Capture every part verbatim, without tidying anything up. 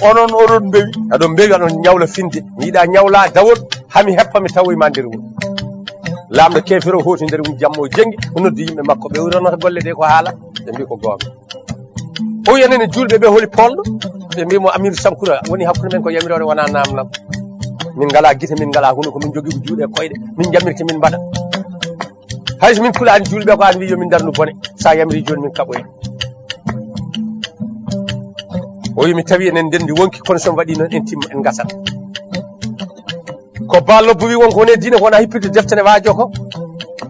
Onon oɗon mbewi. Aɗon mbewi, aɗon ñawla finde. Mi yiɗa ñawla dawol, hami heppa mi tawoy ma nder wuro. Laamɗo keefero hooti nder wuro jamma o jengi, o noddi yimɓe makko, ɓe o ronata golle ɗe ko haala, ɓe mbi ko goonga. O wi enen e juulɓe ɓe holi poolɗo? Ɓe mbi mo Amiiru Sankura woni hakkunde men ko yamiroore wona namnam. Min ngala gite, min ngala hunuko, min jogii ko juuɗe e koyɗe, min jamirta min mbaɗa. Hay so min kulaani juulɓe ko an wi yo min darnu bone, sa yamiri jooni min kaɓoya. O wi mi tawi enen ndendi wonki, kono so mi waɗi noon en timma en ngasat. Ko Ba Lobbo wi won ko woni e diina ko wona hippirde deftere waajo ko,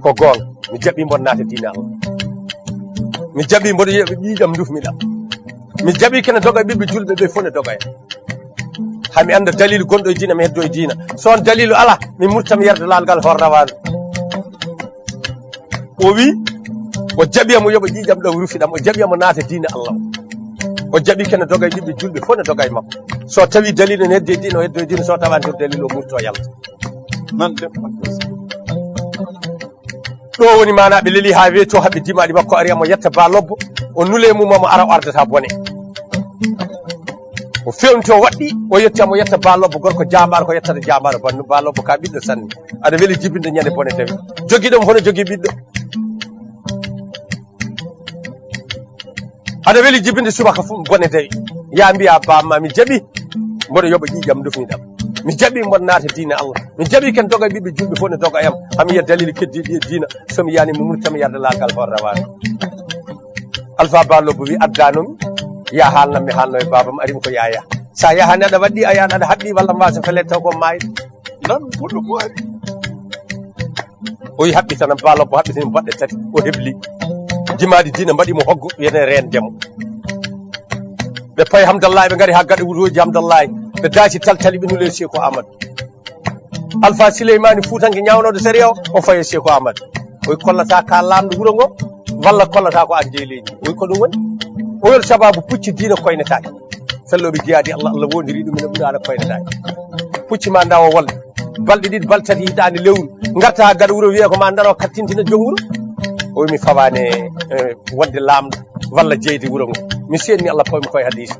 ko goonga. Mi jaɓi mboɗo naata diina Allah. Mi jaɓi mboɗo yeɓa ƴiiƴam ndufmi ɗam. Mi jaɓi kene doga e ɓiɓɓe julɓe ɓe fof ne doga en. Hami annda dalilu gonɗo e diina, mi heddo e diina. So on dalilu ala, mi murta mi yarda laal ngal hor rawaandu. O wi, o jaɓi mo yoɓa ƴiiƴam ɗam rufi ɗam, o jaɓi mo naata diina Allah. O jaɓi kene doga e ɓiɓɓe julɓe fof ne doga e makko. So tawi dalilu ne hedde diina, o heddo e diina, so tawani toon dalilu o murto yalta. Nan de. Ɗo woni maana ɓe leli ha weeto haɓɓe dimaɗi makko ari amo yetta Ba Lobbo. O nule mum amo ara o ardata bone. O fewti o waɗɗi, o yetti amo yetta Ba Lobbo gorko jambaaro ko yettata jambaaro banndum. Ba Lobbo ka ɓiɗɗo sanne. Aɗa weli jibinde ñande bone tawi. Jogi ɗum hono jogi ɓiɗɗo. Aɗa weli jibinde subaka fof bone tawi. Ya mbiya bamma mi jaɓi. Mboɗo yoɓa ƴiiƴam dufni ɗam. Mi jaɓi mboɗo naata diina Allah. Mi jaɓi ken doga e ɓiɓɓe julɓe fof ne doga e am. Hami yiya dalili keddiɗi e diina. So mi yani mo murta mi yarda laal ngal hor rawaandu. Alpha Ba Lobbo wi addanomi. Ya haalnam mi haalno e babam ari mi ko yaya. Sa yahani aɗa waɗɗi a yaani aɗa haɓɓi walla mbasa fele taw ko maayde. Nan goɗɗo mo ari. O yi haɓɓitana Ba Lobbo haɓɓitani baɗɗe tati o hebli. Dimaɗi diina mbaɗi mo hoggo wiyete reen demo. Ɓe payi Hamdallahi ɓe ngari ha gaɗa wuroji Hamdallahi. Ɓe daci taltali ɓe nule Seko Amadou. Alpha Souleymani Fuutanke ñawnooɗo sariya o, o fayi Seko Amadou. O yi kollata ka laamɗo wuro ngo walla kollata ko an jeyi leydi. O yi ko ɗum woni. O yol sababu pucci diina koynetaake. Fellooɓe jihaadi Allah, Allah wondiri ɗum ene ɓuri ala koynetaake. Pucci ma ndawa wolde. Balɗe ɗiɗi, balɗe tati hitaande lewru. Ngarta ha gaɗa wuro wiye ko ma ndaro kattintina joom wuro. O wi mi fawaani e, e wonde laamɗo walla jeyde wuro ngo. Mi seedni Allah pawmi koye hadis.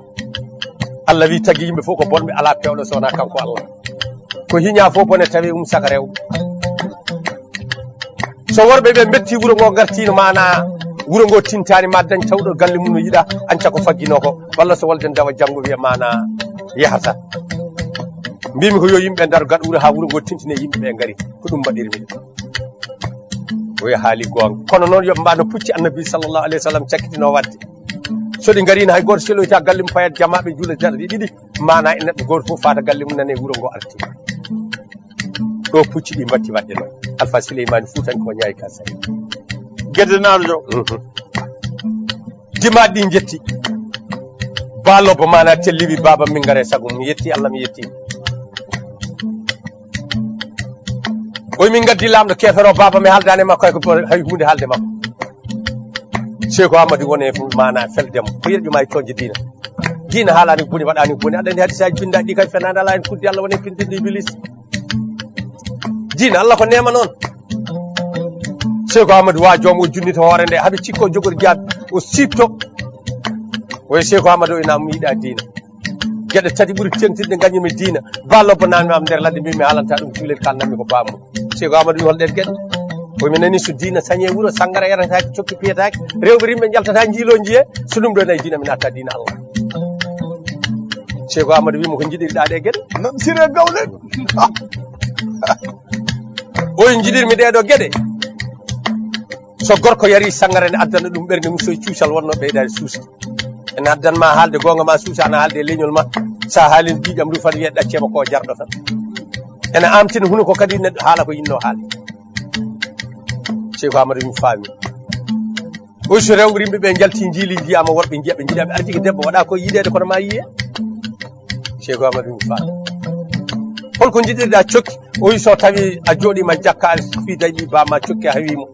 Allah wi tagi yimɓe fof ko bonɓe ala pewɗo so wona kanko Allah. Ko hiña fof bone tawi um saka rewɓe. So worɓe ɓe mbetti wuro ngo gartino mana wuro ngo tintani ma dañ tawɗo galle mum no yiɗa anca ko faggino ko walla so wolde dawa janngo wiya mana yahata. Mbimi ko yo yimɓe ndar gaɗa wuro ha wuro ngo tintine yimɓe ɓe ngari ko ɗum mbaɗirmi. Oya haali goonga kono noon yoɓe mbano pucci annabi sallallahu alayhi wa sallam cakkitino wadde so ɗi ngarino hay goto seloyta galle mum payat jamaɓe juula jarɗi ɗiɗi mana e neɗɗo goto fof fata galle mum nane wuro ngo arti. Ɗo pucci ɗi mbatti wadde noon. Alpha Souleymane Fuutanke o ñaay ka sari. Gedde Naarjo. Dimaɗi ɗi jetti. Ba Lobbo mana telliwi baba min ngare sago mi yetti Allah mi yetti. Oy min gaddi lamɗo kefero baba mi haldani makko hay ko hay hunde halde makko. Seko Amadou woni e mana feldemo ko yerƴuma e tonje diina. Diina haalani ko boni waɗani ko boni aɗa andi hadisaji bindaɗi ɗi kay fenade ala en kuddi Allah woni pindinde iblis. Diina Allah ko nema noon. Seko Amadou wa joom o junnita hoore nde haɗa cikko jogor jaabi o sipto. Oye Seko Amadou ina mi yiɗa diina. Geɗe tati ɓuri tentirde gañumi diina. Ba Lobbo nanmi am nder ladde mbimi haalanta ɗum cuulel kalnanmi ko bamum. Seko Amadou wi hol ɗen geɗe. Komi nani so diina sañe wuro sangara yarataki cokki piyataki rewɓe rimɓe jaltata jiilo jiye. So ɗum ɗo nayi diina mi natta diina Allah. Seko Amadou wimo ko jiɗirɗa ɗe geɗe. Nam sire gawle. Oye jiɗirmi ɗeɗo geɗe. So gorko yari sangara ne addana ɗum ɓernde mum soye cuusal wonno ɓeydade suusa. Ene addan ma haalde goonga ma suusa ana haalde e leñol ma. Sa haalin jiiƴam ndu fat wiya ɗaccema ko jarɗo tan. Ene amtina huno ko kadi neɗɗo haala ko yinno haala. Seko Amadou mi faami. Oy so rewɓe rimɓe ɓe jalti jiili jiyama worɓe jiyaɓe jiiɗaɓe arti ko debbo waɗa ko yiɗede kono ma yiye. Seko Amadou mi faami. Holko jiɗirɗa cokki? O wi so tawi a jooɗima jakka a fi dayɓi bama cokki a hawimo.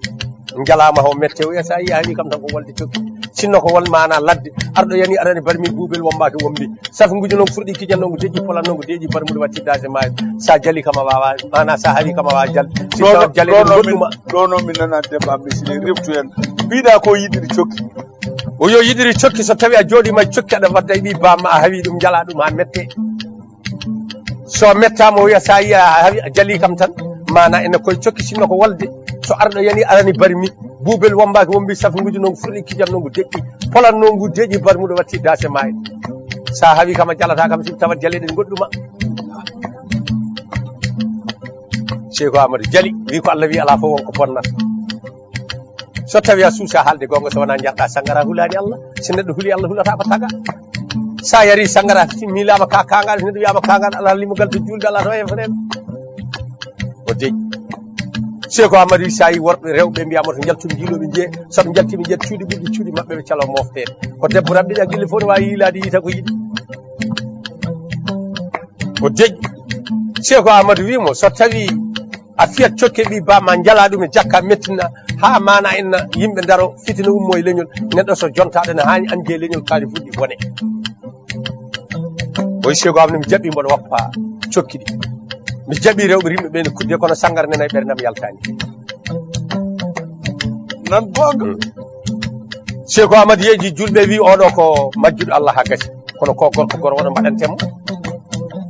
Jalama ho mette o wiya sa yi a hawi kam tan ko wolde cokki. Sinno ko won mana ladde arɗo yani arani barmi buubel wombaki wombi. Safi ngujo noon furɗi kijan noon ko deƴƴi polan noon ko deƴƴi barmude watti dase ma. Sa jali kam a wawa mana sa hawi kam a wawa jal. Si tawa jale ɗum goɗɗuma. Ɗo noon mi nana debba mi sine reftu hen. Mbiɗa ko yiɗiri cokki. O yo yiɗiri cokki, so tawi a jooɗiima e cokki, aɗa wadda e ɓii bamma, a hawi ɗum, njala ɗum haa mette. So mettaama, o wiya, so a yi a hawi, a jali kam tan, mana ene koye cokki, sinno ko wolde. So arɗo yani, arani barmi, buubel wombaaki, wombi safi nguji, nongu furɗi kijam, nongu deƴƴi, polan nongu deƴƴi, barmuɗo watti dase maayi. Sa hawi kam, a jalata kam, so tawat jaleɗen goɗɗuma. Seyko Amadou jali, wi ko Allah wi, ala fof won ko bonnata. So tawi a suusa haalde goonga, so wonaa njarɗa sangara, hulaani Allah. So neɗɗo huli Allah, hulata ko taga. Sa yari sangara, miilama ka kangal, so neɗɗo wiyama kangal, ala limmugal to julde, ala to e feneen. O deƴƴi. Seyko Amadou wi, sa yi worɓe, rewɓe mbiyama to njaltum jiiloɓe njiye, so ɓe njalti ɓe njiyat cuuɗi ɓurɗi cuuɗi maɓɓe, ɓe calo mofte. Ko debbo rabɓiɗa gille fof ne wawi yiilade yiita ko yiɗi. O deƴƴi. Seyko Amadou wi mo, so tawi a fiyat cokke ɓi bamma, njala ɗum e jakka, mettina ha mana inna, yimɓe daro, fitina ummo e leñol, neɗɗo so jontaɗo ne hani andi e leñol, kaali fuɗɗi bone. O wi Seyko Amadou, mi jaɓi mboɗo woppa cokki ɗi. Mi jaɓi rewɓe rimɓe ɓe ne kudde, kono sangara nena e ɓerdam yaltani. Nan goonga. Seyko Amadou yeeƴi julɓe, wi oɗo ko majjuɗo Allah ha gasi. Kono ko gorko goro wona mbaɗantemo.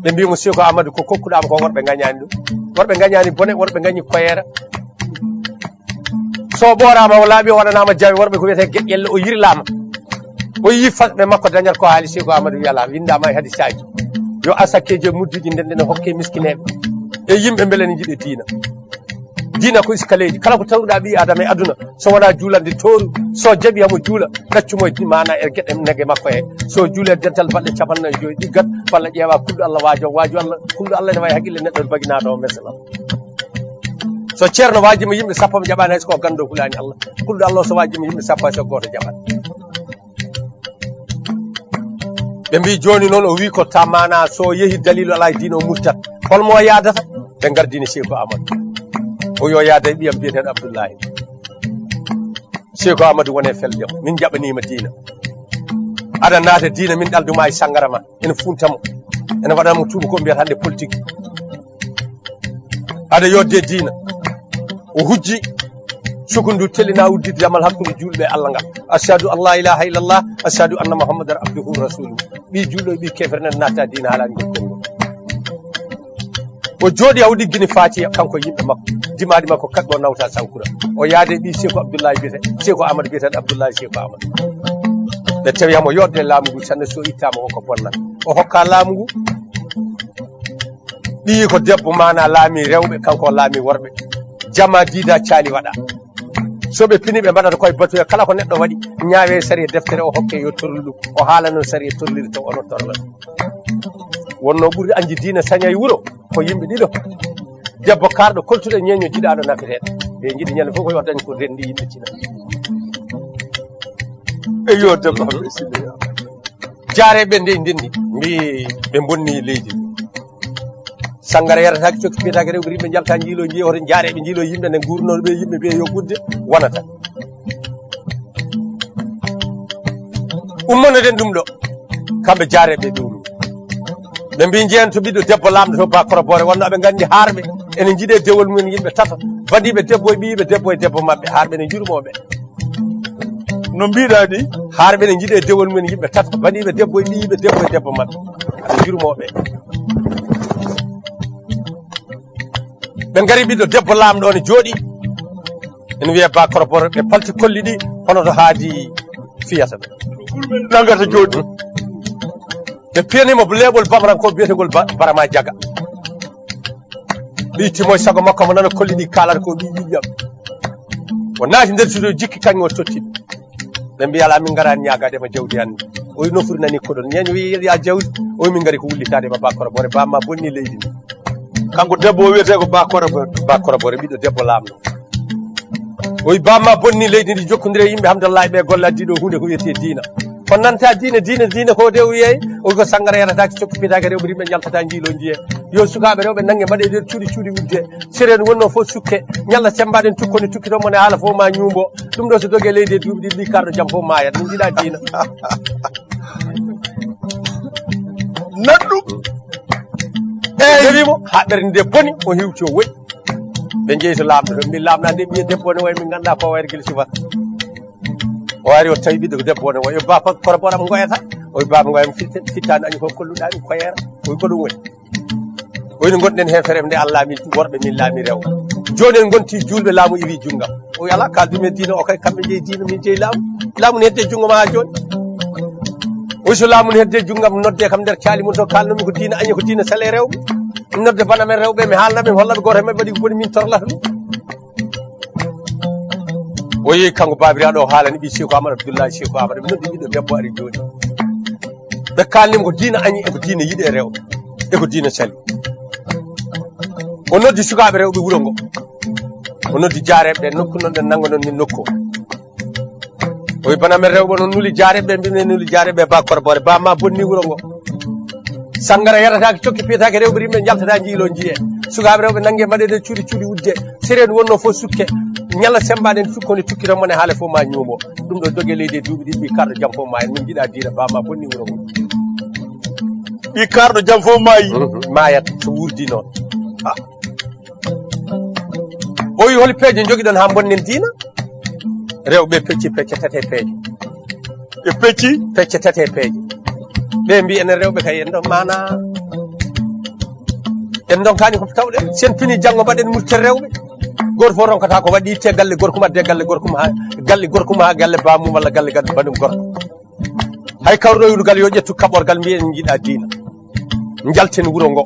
Ɓe mbi mo, Seyko Amadou, ko kokkuɗama ko worɓe gañani ɗum. Worɓe gañani bone, worɓe gañi koyeera. So ɓoorama o laaɓi, o waɗanama jawe worɓe ko wiyete geƴƴelle, o yirlama. O yi fasɓe makko dañat ko haali, Seyko Amadou wi ala, windama e hadisaji. Yo asakkeji e mudduji nden, nden hokke miskineɓe. E yimɓe beele ne jiiɗe diina. Diina ko iskaleeji. Kala ko tawruɗa ɓii Adama e aduna, so wonaa juulande tooru, so jaɓi hamo juula, ɗaccu mo e mana e geɗe nege makko he. So juule dental balɗe capanɗe nayi e joyi ɗiggat, walla ƴeewa kulɗo Allah, waajo, waajo Allah, kulɗo Allah ene wawi haqqille neɗɗo ne baginaaɗo o, mesela. So ceerno waajima yimɓe sappo, mo jaɓaani hay so ko ganndo hulaani Allah. Kulɗo Allah o so waajima yimɓe sappo, hay so gooto jaɓaani. Ɓe mbi jooni noon, o wi ko tamana, so yehi dalilu alaa e diina, o murtat. Holmo o yaadata? Ɓe ngardini Seyko Amadou. O yo yaada e ɓiyam biyeteeɗo Abdullahi. Seyko Amadou wone felde mo. Min jaɓaniima diina. Aɗa naata diina, min ɗalduma e sangara ma. Ene funtamo. Ene waɗanamo tuuba ko mbiyata hannde politique. Aɗa yodde diina. O hujji sukundu tellina udditde damal hakkunde juulɓe e Allah ngal. Ashhadu an la ilaha illallah, ashhadu anna Muhammadan abduhu rasuluhu. Ɓii juulɗo e ɓii kefere nana natta diina haalani ngol konngol. O jooɗi, o ɗiggini Fatiha, kanko e yimɓe makko. Dimaɗi makko kaɓɓi, o nawta Sankura. O yaade ɓii Seyko Abdullahi biyete, Seyko Amadou biyeten Abdullahi Seyko Amadou. Ɓe tawi hamo yodde laamu ngu, sanne so ittama o ko bonna. O hokka laamu ngu. Ɓiyi ko debbo mana laami rewɓe, kanko o laami worɓe. Jama diida caali waɗa. So ɓe pini ɓe mbaɗata koye batuya, kala ko neɗɗo waɗi, ñaawe sariya deftere, o hokke yo torlu ɗum. O haala noon sariya torliri taw ono torla. Wonno ɓurri anji diina saña e wuro, ko yimɓe ɗiɗo. Debbo karɗo koltuɗo ñeeño jiɗaɗo nafeteɗo. Ɓe jiɗi ñande fof ko yo dañ ko rendi yimɓe cina. Eyo, debbo am e sile. Jaareɓe nde ndenndi, mbi ɓe bonni leydi. Sangara yarataake, cokki fiyetaake, rewɓe rimɓe njalta njiilo njiye, hoto jaareɓe njiilo yimɓe ne gurnooɓe, yimɓe mbiye yo ɓudde, wonata. Ummonoɗen ɗum ɗo, kamɓe jaareɓe ɗum. Ɓe mbi njeyen to ɓiɗɗo debbo laamɗo to Ba Korobore, wonno aɓe nganndi haarɓe ene njiɗe dewol mumen yimɓe tato, badiiɓe debbo e ɓiyiiɓe debbo e debbo maɓɓe, haarɓe ne njurmooɓe. No mbiɗa ni? Haarɓe ne njiɗe dewol mumen yimɓe tato, badiiɓe debbo e ɓiyiiɓe debbo e debbo maɓɓe. Aɗa njurmooɓe. Ɓe ngari ɓiɗɗo debbo laamɗo ne jooɗi. Ene wiye Ba Korobore, ɓe palti kolli ɗi, hono to haadi fiyata ɓe. Nangata jooɗi. Ɓe piyanimo leeɓol bamaranko biyetegol Ba-, Barama Jaga. Ɓe itti mo e sago makko, mo nana kolli ɗi kaalata ko ɓi ɓiɓɓam. O naati nder suudu, jikki kañum o totti. Ɓe mbi ala, min ngaraani ñaagaade ma jawdi hannde. O wi nofru nani koɗol. Ñeeño wi ya jawdi. O wi min ngari ko wullitaade ma Ba Korobore. Bamma bonni leydi ndi. Kanko debbo o wiyetee ko Ba Korobore. Ba Korobore, ɓiɗɗo debbo laamɗo. O wi bamma bonni leydi ndi, jokkondire e yimɓe Hamdallahi ɓe golle addi ɗo huunde ko wiyetee diina. Ko nanta diine, diine, diine ko de o wiyey. O wi ko sangara yarataake, cokki fiyetaake, rewɓe rimɓe njaltata njiilo njiye. Yo sukaaɓe rewɓe nannge mbaɗe nder cuuɗi, cuuɗi udde. Seren wonno fof sukke, ñalla cemmbaɗen tukkoni, tukkito mon e haala fof ma ñuumbo. Ɗum ɗo so doge leydi e duuɓi ɗiɗi, ɓii karɗo jam fof maayat. Min njiɗa diina. Nan ɗum. Eyi. Ɓe mbi mo, haɓɓere nde boni, o hiwti o woɗi. Ɓe njehi to laamɗo, ɓe mbi laamɗo, nde ɓiye debbo ne wayi min ngannda ko wayre gila sifata. O ari, o tawi ɓiɗɗo debbo, o ne, o wi, "Baba, koro boram ngoyata?" O wi, "Baba, ngoyam fitte, fittaani añi ko kolluɗaami koyeera." O wi, "Ko ɗum woni?" O wi, "No ngonɗen he feere nde Allah min worɓe, min laami rewɓe. Jooni en ngonti juulɓe, laamu iwi junngam." O wi, "Alaa, kaaldu min diina o kay, kamɓe jeyi diina, min jeyi laamu. Laamu ne hedde junngo ma haa jooni." O wi, "So laamu ne hedde junngam, nodde kam nder caali mum to, kaalnomi ko diina añi, ko diina sale rewɓe. Nodde bana men rewɓe, mi haalna ɓe, mi holla ɓe gooto e maɓɓe waɗi ko boni, min torlata ɗum." O yehi kanko baabiraaɗo o haalani ɓii Seeku Amadu Abdullahi, Seeku Amadu, ɓe noddi ɓiɗɗo debbo ari jooni. Ɓe kaalnimo ko diina añi e ko diina yiɗi e rewɓe e ko diina sali. O noddi sukaaɓe rewɓe wuro ngo. O noddi jaareeɓe ɓe, "Nokku noon ɗen nanngo noon min nokku." O wi, "Bana men rewɓe noon nuli jaareeɓe ɓe, mbi men nuli jaareeɓe ɓe ba korboore, ba ma bonni wuro ngo." Sanngara yarataake, cokki piyataake, rewɓe rimɓe njaltata, njiilo njiye. Sukaaɓe rewɓe nannge mbaɗe nde cuuɗi, cuuɗi udde. Sereen wonno fof sukke. Ñalla semmba ɗen cukko nde cukki tan mone haale fof ma ñuumo. Ɗum ɗo doge leydi e duuɓi ɗiɗi, ɓii karɗo jam fof ma en. Min njiɗa diina, ba ma bonni wuro ngo. Ɓii karɗo jam fof maayi. Mhm, maayat so wurdi noon. Ah. O wi, "Holi peeje njogiɗon haa mbonnen diina?" Rewɓe pecci pecce tati e peeje. Ɓe pecci? Pecce tati e peeje. Ɓe mbi, "Enen rewɓe kay en ɗon maana. En ndonkaani ko tawɗen. Sen pini janngo mbaɗen murten rewɓe." Gooto fof ronkata ko waɗi itte galle gorko mum, adde galle gorko mum haa, galle gorko mum haa galle baamum walla galle galle banum gorko. Hay kawruɗo wiɗugal yo ƴettu kaɓorgal, mbiyen en njiɗa diina. Njalten wuro ngo.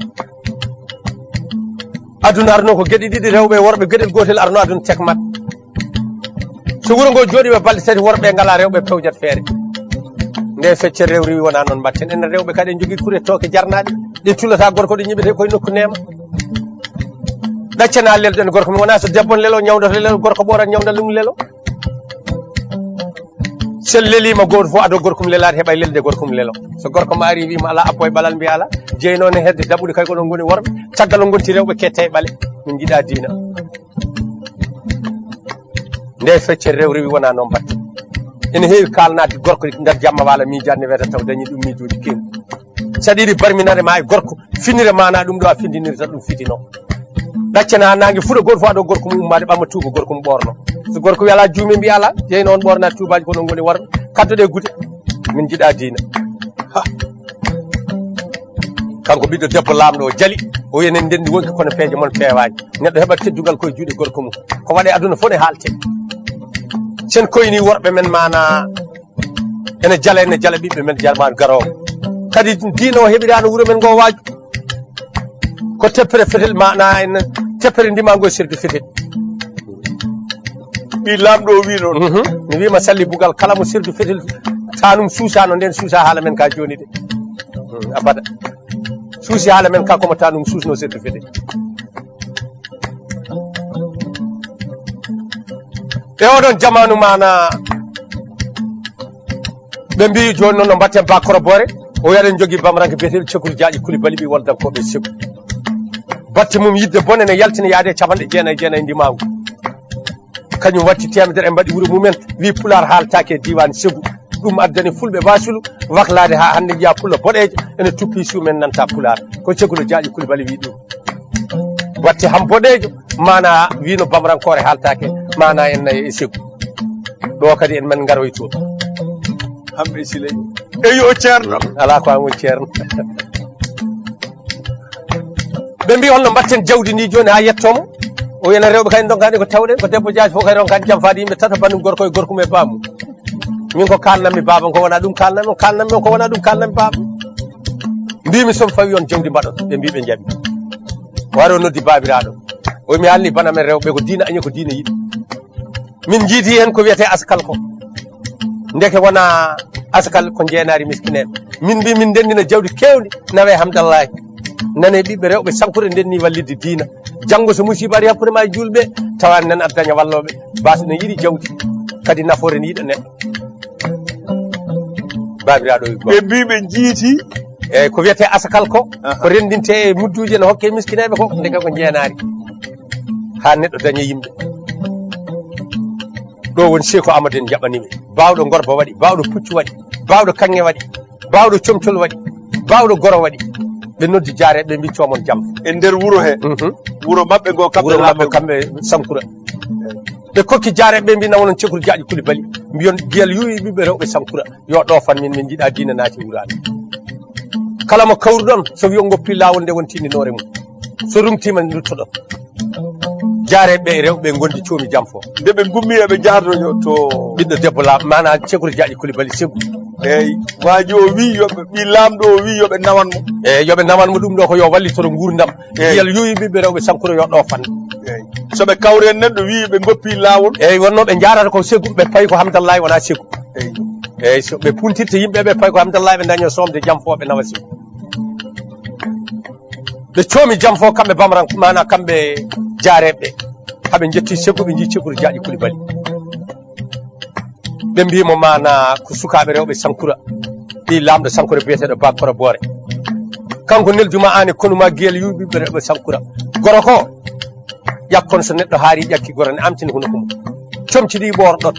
Aduna arno ko geɗe ɗiɗi, rewɓe e worɓe, geɗel gootel arno aduna tekmat. So wuro ngo jooɗi ɓe balɗe tati, worɓe ngala, rewɓe pewjat feere. Nde fecce rewri wona noon mbatten. En rewɓe kadi en jogii kure tooke jarnaaɗe. Ɗe tulata gorko, ɗe ñiɓete koye nokku neema. Ɗaccana lelɗen gorko, mi wona so debbo ne lelo, ñawdata lelo, gorko ɓooran ñawda ɗum lelo. So leliima gooto fof, ado gorko mum lelaade, heɓa lelde gorko mum lelo. So gorko ma ari, wiima, "Alaa, abbo e ɓalal," mbiya, "Alaa." Jeyno ne hedde daɓɓude kay, ko ɗon ngoni worɓe. Caggal o ngonti rewɓe kette e ɓale. Min njiɗa diina. Nde feccere rewri wi wona noon mbatte. Ene heewi kaalnaade gorko nder jamma wala miijaade ne wiyata taw dañi ɗum miijooji keewɗi. Saɗa yiɗi barminade ma e gorko, finire mana ɗum ɗo a findinirta ɗum fitino. Ɗaccana naange fuɗa, gooto fof ado gorko mum ummaade, ɓamma tuuba, gorko mum ɓoorno. So gorko wi alaa juume, mbiya alaa, jeyi noon ɓoorna tuubaaji, ko ɗon ngoni worɓe. Kaddoɗe gude, min njiɗa diina. Ha. Kanko ɓiɗɗo debbo laamɗo o jali, o wi enen ndenndi wonki kono peeje mon peewaani. Neɗɗo heɓat teddungal koye juuɗe gorko mum. Ko waɗe aduna fof ne haalte. Sen koyni worɓe men mana ene jala, ene jala ɓiɓɓe men jarman garoowo. Kadi diina o heɓirano wuro men ngo waaju. Ko teppere fetel mana en teppere ndima ngo sirde fetel. Ɓi laamɗo o wi noon. Mhm. Mi wiima Salli Bugal, kala mo sirdu fetel tanum suusano, nden suusa haala men ka jooni de. Hmm, abada. Suusi haala men ka, komo tanum suusno sirdu fetel. E oɗon jamanu mana, ɓe mbi jooni noon no mbatten ba korobore, o wi aɗen jogii bamranke biyeteeɗo Cekuru Jaaƴi Kulibali, ɓi Woldankoɓe Segu. Batte mum yidde bone ne yaltina yaade e capanɗe jeenayi e jeenayi ndimagu. Kañum watti teemedere, en mbaɗi wuro mumen, wi Pulaar haaltaake e diiwaan Segu. Ɗum addani Fulɓe Basulu waklaade haa hannde, njiya Pullo boɗeejo ene tuppi suumen, nanta Pulaar. Ko Cegu no Jaaƴi Kulibali wi ɗum. Watti ham boɗeejo, mana wi no bamrankoore haaltaake, mana en nayi e Segu. Ɗo kadi en men ngaroy toon. Hamɓe Siley. Eyo, Ceerno. Alaa ko an woni Ceerno. Ɓe mbi holno mbatten jawdi ndi jooni haa yettomo? O wi enen rewɓe kay en ndonkaani ko tawɗen, ko debbo jaaji fof kay ronkaani jam faade yimɓe tato, banndum gorko e gorko mum e baamu. Min ko kaalnammi baaba, ko wona ɗum kaalnammi, ko kaalnammi on, ko wona ɗum kaalnammi baaba. Mbimi somi fawi on jawdi mbaɗon, ɓe mbi ɓe njaɓi. O wari o noddi baabiraaɗo. O wi mi haalni bana men rewɓe ko diina añi, ko diina yiɗi. Min njiiti heen ko wiyetee askal ko. Ndeke wona askal, ko njeenaari miskineeɓe. Min mbi min ndenndina jawdi keewndi nawe Hamdallahi. Nane ɓiɓɓe rewɓe sankure ndenni wallitde diina. Janngo so musiiba ari hakkunde ma e juulɓe, tawa nan aɗa daña wallooɓe. Baasɗo ne yiɗi jawdi, kadi nafoore ne yiɗa neɗɗo. Baabiraaɗo wi ɓe mbi ɓe njiiti. Eeyi, ko wiyetee asakal ko, aha, ko renndintee e mudduuje ne hokkee miskineeɓe ko, ndeke ko njeenaari. Haa neɗɗo daña yimɓe. Ɗo woni Seeku Amadu en njaɓani ɓe. Baawɗo Ngorba waɗi, baawɗo Puccu waɗi, baawɗo Kaŋŋe waɗi, baawɗo Comcol waɗi, baawɗo Goro waɗi. Ɓe noddi jaareeɓe, ɓe mbi coomon jam. E nder wuro he? Mhm. Wuro maɓɓe ngo kamɓe wuro maɓɓe laamɓe kamɓe Sankura. Ɓe kokki jaareeɓe ɓe mbi nawa noon Cekuru Jaaƴi Kuli Bali, mbiyon Giyal yuwi ɓiɓɓe rewɓe Sankura, yo ɗoofan min, min njiɗa diina naati wuraani. Kala mo kawruɗon, so wiyo ngoppi laawol nde wonti tindinoore mum. So rumtiima nduttoɗon. Jaareeɓe e rewɓe ngondi coomi jam fo. Nde ɓe ngummi eɓe njaardo to ɓiɗɗo debbo laaɓ, maanaa Cekuru Jaaƴi Kuli Bali Segu. Eeyi, waaji o wi yo ɓe, ɓii laamɗo o wi yo ɓe nawan mo. Eeyi, yo ɓe nawan mo ɗum ɗo ko yo wallitoro nguurndam. Eeyi. Giyal yuwi ɓiɓɓe rewɓe Sankura yo ɗoofan. Eeyi. So ɓe kawri en neɗɗo wi ɓe ngoppi laawol. Eeyi, wonno ɓe njaarata ko Segu, ɓe payi ko Hamdallahi wonaa Segu. Eeyi. Eeyi, so ɓe puntirta yimɓe ɓe payi ko Hamdallahi ɓe daño soomde jam fo ɓe nawa Segu. Ɓe coomi jam fo kamɓe Bamran, maanaa kamɓe jaareeɓe. Haɓe njetti Segu ɓe njii Cekuru Jaaƴi Kuli Bali. Ɓe mbi mo maanaa ko sukaaɓe rewɓe Sankura. Ɓii laamɗo Sankura biyeteeɗo Ba Koro Boore. Kanko neldu ma aan e konu ma Giyal yuwi ɓiɓɓe rewɓe Sankura. Goro ko ƴakkon so neɗɗo haari ƴakki goro ne amtin hunuko mum. Comci ɗi ɓoorɗon.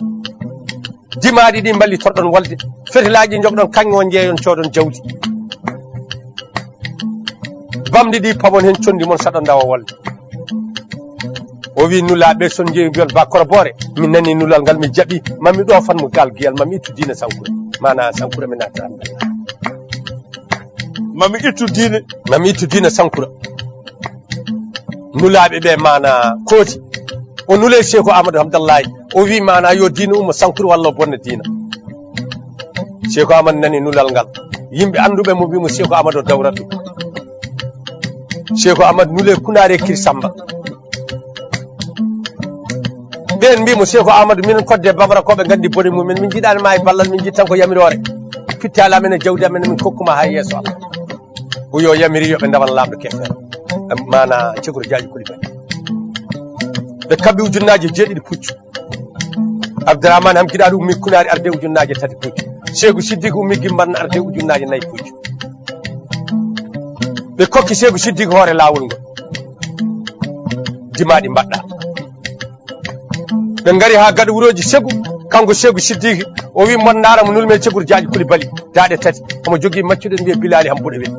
Dimaaɗi ɗi mballitorɗon wolde. Fetelaaji jogɗon kaŋŋe o njeeyon coodon jawdi. Bamɗi ɗi pawon heen conndi mon saɗa ndawa wolde. O wi nulaaɓe son njeeyi mbiyon Ba Koro Boore, min nani nulal ngal mi jaɓi, mami ɗoofan mo gaal Giyal, mami ittu diina Sankura. Maanaa Sankura mi naata. Mami ittu diine. Mami ittu diina Sankura. Nulaaɓe ɓe maanaa kooti. O nule Seeku Amadou Hamdallahi. O wi maanaa yo diina ummo Sankura walla o bonna diina. Seeku Amadou nani nulal ngal. Yimɓe annduɓe mo mbi mo Seeku Amadou dawratu. Seeku Amadou nule Kunaare Kir Samba. Ɓeen mbi mo Seeku Amadou minen kodde Bamara ko ɓe nganndi bone mumen. Min njiɗaani ma e ballal, min njiɗ tan ko yamiroore. Pittaali amen e jawdi amen min kokkuma haa yeeso Allah. O yo yamiri yo ɓe ndawan laamɗo kefere. Maanaa Cekuru Jaaƴi Kuli Bali. Ɓe kaɓɓi ujunnaaje jeeɗiɗi puccu. Abdourahmane Ham Giɗaaɗo ummi Kunaari arde ujunnaaje tati puccu. Seeku Siddiq ummi Gimbarna arde ujunnaaje nayi puccu. Ɓe kokki Seeku Siddiq hoore laawol ngol. Dimaaɗi mbaɗɗa. Ɓe ngari haa gaɗa wurooji Seeku, kanko Seeku Siddiq, o wi mon ndaara mo nulme Cekuru Jaaƴi Kuli Bali, daaɗe tati. Omo jogii maccuɗo mbiye Bilaali Ham Buɗe Weli.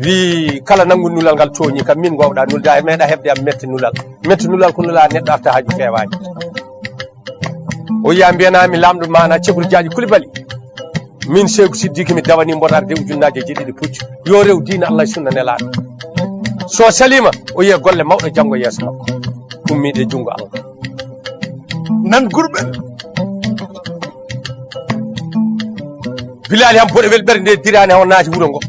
Wi kala nanngu nulal ngal tooñi kam, min ngoowɗa nulde, a meeɗa heɓde am mette nulal. Mette nulal ko nulaa neɗɗo arta haaju feewaani. O yiya mbiyanami laamɗo maanaa Cekuru Jaaƴi Kuli Bali. Min Seeku Siddiq mi dawani mboɗo arde ujunnaaje jeeɗiɗi puccu. Yo rew diina Allah e sunna nelaaɗo. So saliima, o yiya golle mawɗe janngo yeeso makko. Ummiiɗe junngo Allah. Nan gurɓe. Bilaali Ham Buɗe Weli ɓernde diraani o naati wuro ngo.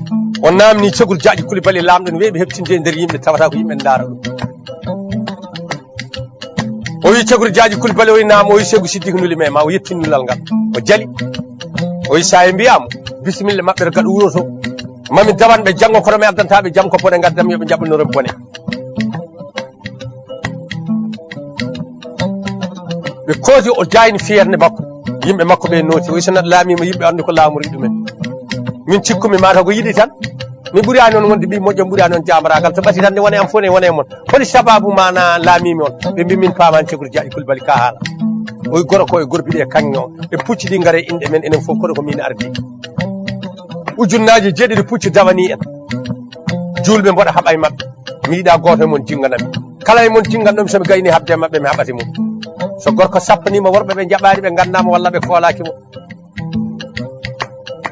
O naamni Cekuru Jaaƴi Kuli Bali laamɗo ne weeɓi heɓtinde e nder yimɓe tawata ko yimɓe ndaara ɗum. O wi Cekuru Jaaƴi Kuli Bali, o wi naam, o wi Seeku Siddiq nuli me ma, o yettini nulal ngal. O jali. O wi sa e mbiyaama, bisimilla maɓɓere gaɗa wuro to. Mami dawan ɓe janngo kono mi addanta ɓe jam ko bone ngaddam yo ɓe njaɓanoro bone. Ɓe kooti o jayni fiyerne makko. Yimɓe makko ɓe nooti. O wi so neɗɗo laamiima yimɓe anndu ko laamori ɗumen. Min cikkumi mataw ko yiɗi tan. Mi ɓuraani on wonde ɓii moƴƴo, mi ɓuraani on jaambaraagal. To ɓati tan nde wona e am fof ne wona e mon. Holi sababu maanaa laamiimi on? Ɓe mbi min paamaani Cekuru Jaaƴi Kuli Bali ka haala. O wi goro ko e gorbiɗe e kaŋŋe o. Ɓe pucci ɗi ngare inɗe men enen fof kono ko min ardi. Ujunnaaje jeeɗiɗi pucci dawani en. Juulɓe mboɗa haɓa e maɓɓe. Mi yiɗa gooto e mon jinngana mi. Kala e mon jinngannoo mi so mi gayni haɓde e maɓɓe mi haɓate mum. So gorko sappaniima worɓe ɓe njaɓaani ɓe nganndaama walla ɓe koolaaki mo.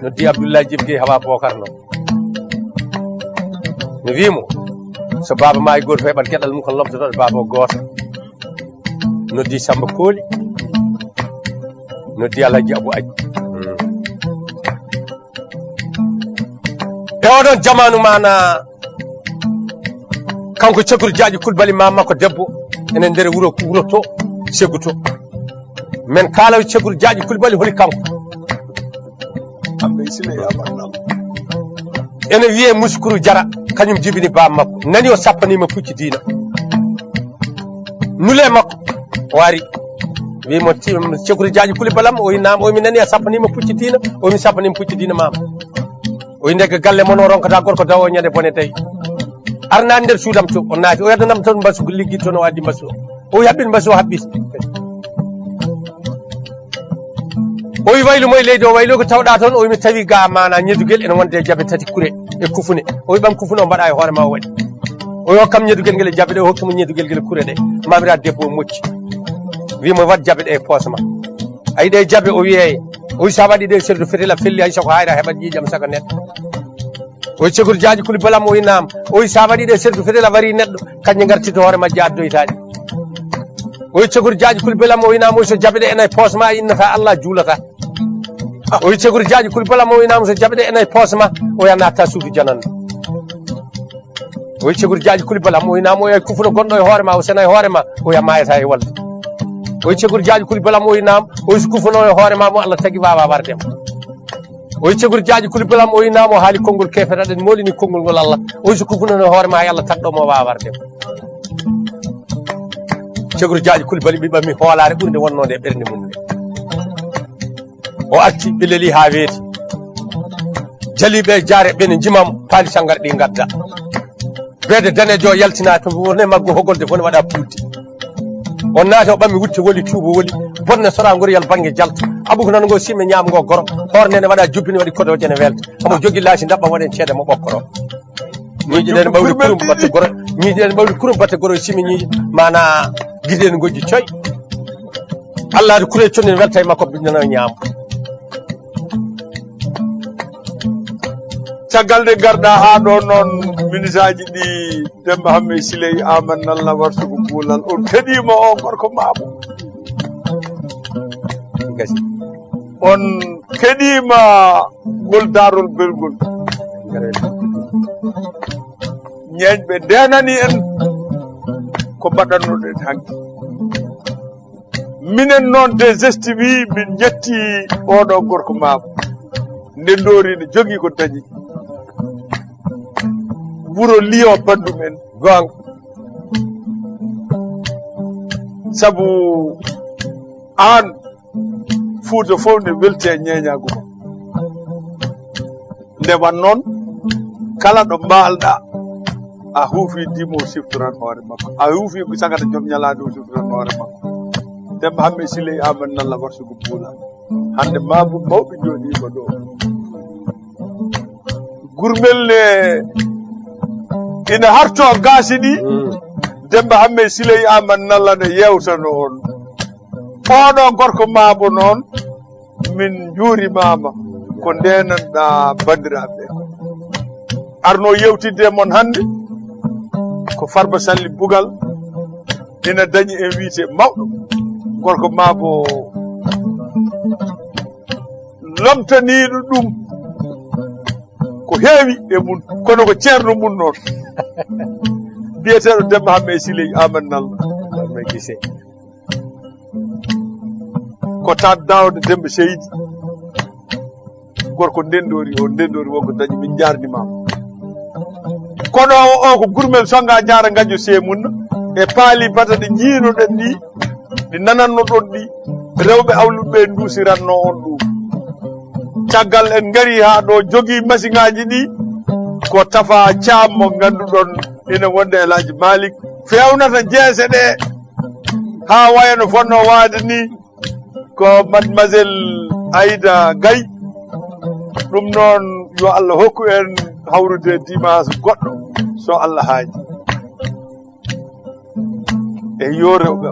Noddi Abdoulaye Jibge hawa Bokar no. Mi wi mo, so baaba ma e gooto heɓat geɗal mum ko lomtotooɗo baaba o gooto. Noddi Samba Kooli. Noddi Alhaji Abou Aji. E oɗon jamaanu maanaa kanko Cekuru Jaaƴi Kuli Bali ma makko debbo ene nder wuro, wuro to, Segu to. Men kaala Cekuru Jaaƴi Kuli Bali holi kanko. Kamɓe sile yaɓannam. Ene wiyee Muskuru Jara, kañum jibini baaba makko. Nani o sappaniima pucci diina. Nule makko, o ari. Wi mo ti-, Cekuru Jaaƴi Kuli Balam, o wi naam, o wi mi nani a sappaniima pucci diina, o wi mi sappaniima pucci diina maam. O wi ndeke galle mon o ronkata gorko dawo ñande bone tawi. Arnaani nder suudam to, o naati, o yaddanam toon mbasu, liggi toon o addi mbasu o. O wi haɓɓit mbasu o haɓɓit. O wi waylu moye leydi o waylu ko tawɗa toon, o wi mi tawi ga maanaa ñedugel ene wonde e jabe tati kure e kufune. O wi ɓam kufune o mbaɗa e hoore ma o waɗi. O hokkam ñedugel ngel e jabe ɗe, o hokki mo ñedugel ngel e kure ɗe. Mamira debbo o mocci. Wi mo, "Wat jabe ɗe e poos ma." A yiɗe jabe, o wiye, o wi, "Sa waɗi ɗe serdu fetela felli, hay soko hayra heɓat ƴiiƴam saga neɗɗo." O wi, "Cegor jaaji kuli balam?" O wi, "Naam." O wi, "Sa waɗi ɗe serdu fetela wari neɗɗo, kanje ngartirta hoore majje addoyta ɗe." O wi, "Cegor jaaji kuli balam?" O wi, "Naam." O wi, "So jabe ɗe ena e poos ma, a innata Allah, juulata." O wi, "Cegor jaaji kuli balam?" O wi, "Naam." "So jabe ɗe ena e poos ma, o ya natta suudu jananno." O wi, "Cegor jaaji kuli balam?" O wi, "Naam." O wi, "Ay kufuno gonɗo e hoore ma, o sena e hoore ma, o ya mayata e walde." O wi, "Cegor jaaji kuli balam?" O wi, "Naam." O wi, "So kufuno e hoore ma, mo Allah tagi wawa warde ma." O wi, "Cegor jaaji kuli balam?" O wi, "Naam." O haali konngol keefeto, aɗen moolini konngol ngol Allah. O wi, "So kufuno e hoore ma, hay Allah tagɗo mo wawa warde ma." Cegor jaaji kuli bali ɓiɓɓam mi hoolaare ɓurnde wonnode e ɓernde mum nde. O arti, ɓe leli haa weeti. Jaliiɓe e jaare ɓe ne njimamo, paali sangar ɗi ngadda. Beede danejo yaltina to wone maggo hogolde fo ne waɗa puutti. On naata o ɓammi wutte woli tuubo woli. Bonne sora ngoriyal bange jalta. Abu ko nan ngo sime ñaam ngo goro. Hoor nene waɗa jubbini waɗi kodoje ne welta. Amo jogi laasi ndaɓɓa waɗen ceede mo ɓokkoro. Ñiiƴe ɗen ɓawli kurum batte goro. Ñiiƴe ɗen ɓawli kurum batte goro simi ñiiƴe. Mana giɗen gojji coy. Allah adi kure condi welta e makko binndana ñaam. Caggal nde ngarɗa haa ɗo noon, minisaaji ɗi Demba Hamme Siley Aman Nalla warsugo Buulal, on keɗiima o gorko maabo. Gasi. On keɗiima ngol daarol belgol. Ñeeñɓe ndeenani en ko mbaɗannoɗen hanki. Minen noon, deux S T V, min njetti oɗo gorko maabo. Nde ndoori ne jogii ko dañi. Wuro Liyo bandum en. Goonga. Sabu aan, Fuuta fof ne welti e ñeeñaagu ma. Nde wan noon, kala ɗo mbaalɗa, a huufi dimo siftoran hoore makko. A huufi ko sagata joom ñalaande o siftoran hoore makko. Demba Hamme Siley Aman Nalla warsugo Buulal. Hannde maabo mawɓe njooɗiima ɗo. Gurmel ne ina harto gaasi ɗi. Mm. Demba Hamme Siley Aman Nalla ne yeewtano on. Oɗo gorko maabo noon, min njuurimaama ko ndeenanɗa banndiraaɓe ɓe. Arno yewtidde e mon hannde ko Farba Salli Bugal, ina dañi invité mawɗo, gorko maabo lomtaniiɗo ɗum ko heewi e mum, kono ko ceerno mum noon. Biyeteeɗo Demba Hamme Siley Aman Nalla. Hamme Gise. Ko Taat Daawda Demba Seydi. Gorko ndendoori, o ndendoori wonko dañi, min njaarnimaama. Kono o, o ko gurmel sonnga jaara ngajjo seemunna e paali bata ɗi njiinoɗen ɗi, ɗi nanannoɗon ɗi, rewɓe awluɓe ɓe nduusiranno on ɗum. Caggal en ngari haa ɗo jogii masiŋaaji ɗi, ko Tafa Caam mo ngannduɗon ina wonde El Hadji Malick, feewnata jeese ɗe haa waya no fotnoo waade ni, ko mademoiselle Aïda Gaye. Ɗum noon, yo Allah hokku en hawrude dimanche goɗɗo, so Allah haaji. E yo rewɓe